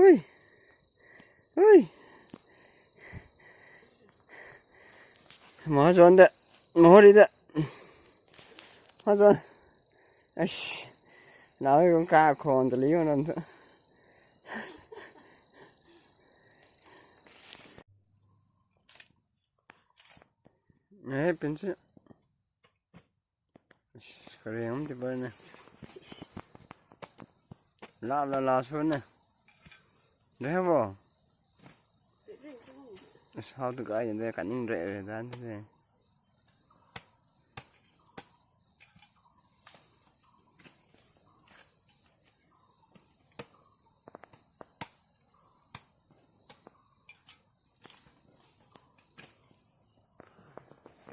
Hui. Hui. Maha jwan de. Maha ri de. Maha jwan. Eish. Nawe kong ka kon tali yon nan. Eh, pinse. Kare hum te bane. La, la, la, sone. Re bo. Sao tu kai de kaning re re dan de.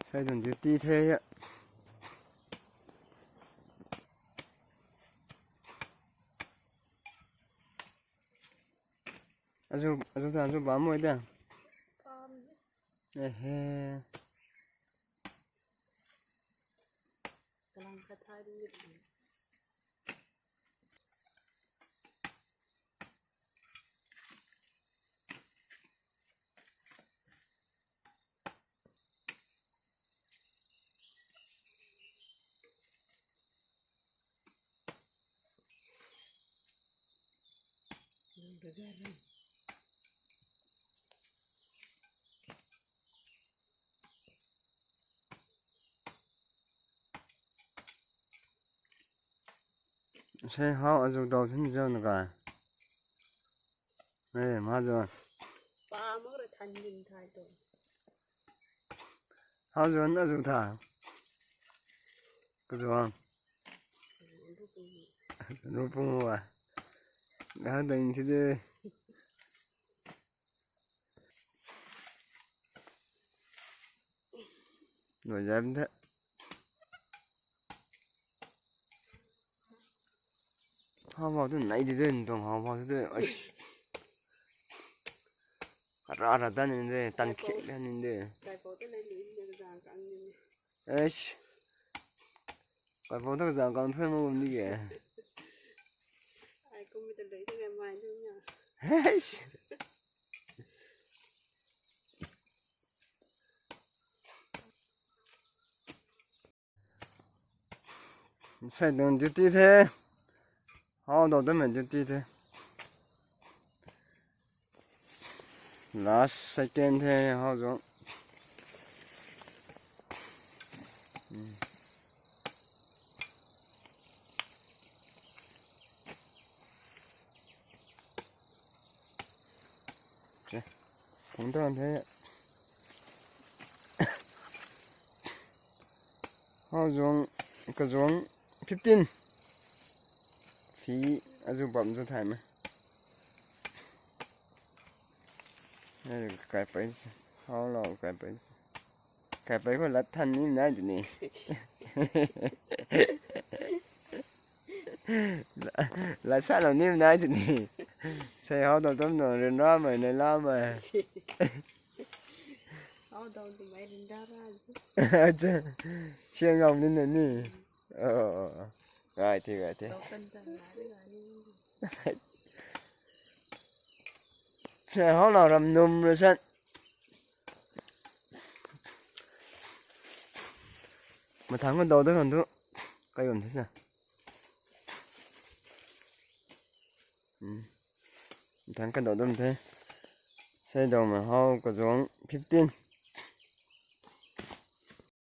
Sai dun duty the ya. Azu, azu, azu ba mo ida. Ehe. ກຳລັງທັກທາຍລຸງນິດ. ໃຊ່ເຮົາອາຍຸເກົ່າເຊັ່ນດຽວນະກະ. ເອີ ມາຈອນ. ປາມັນກະທັນຍິນທາຍໂຕ. ເຮົາຈອນອາຍຸທາ ກະຈອນ. ຮູ້ປຸງວ່າ ເຮົາໄດ້ຍິນທີ່ເດີ. ໜ່ວຍໃຫຍ່ແທ້. ເຮົາເວົ້າເຖິງໄນເດີ ຕ້ອງເຮົາເວົ້າເດີ. ເອີຍ ອາຣາດານນີ້ເດີ ຕັນເຂດນັ້ນນີ້ເດີ. ເອີຍ ກາຍໂປຕະກະຈາງກາງເທິງມາບຸນດີແກ. ເຮີ້ຍ. ໃສ່ໂດນ duty ແທ້ ເຮົາໂດນແຕ່ແມ່ນ duty ແທ້ last second ແທ້ ເຮົາຈະ ອືມ. ເຮົາຈອງ ກະຈອງ fifteen ຟີ ອາຈຸບັບສຸດທ້າຍມາ ກາຍໄປ ເຮົາລອກາຍໄປ ກາຍໄປຄົນລະທັນນີ້ນາຍໂຕນີ້. ລະຊາດເຫຼົ່ານີ້ມັນໄດ້ໂຕນີ້ ໃສ່ເຮົາຕ້ອງຕ້ອງເດີນລາມໃໝ່ໃນລາມໃໝ່ ເຮົາຕ້ອງໄປເດີນດາລາ ເອີ ເຈົ້າ ຊຽງເຮົານີ້ນະນີ້ ເອີ ໄດ້ທີ່ ໄດ້ທີ່ ໃສ່ເຮົາເຫຼົ່າດຳນຸ່ມວ່າຊັ້ນ. ມາທາງກັນໂດດເດີ ຄັນທຸ ໄກກ່ອນທຸຊະ ອືມ ມາທາງກັນໂດດເດີ ໃສ່ດອກມາເຮົາກະຈອງ fifteen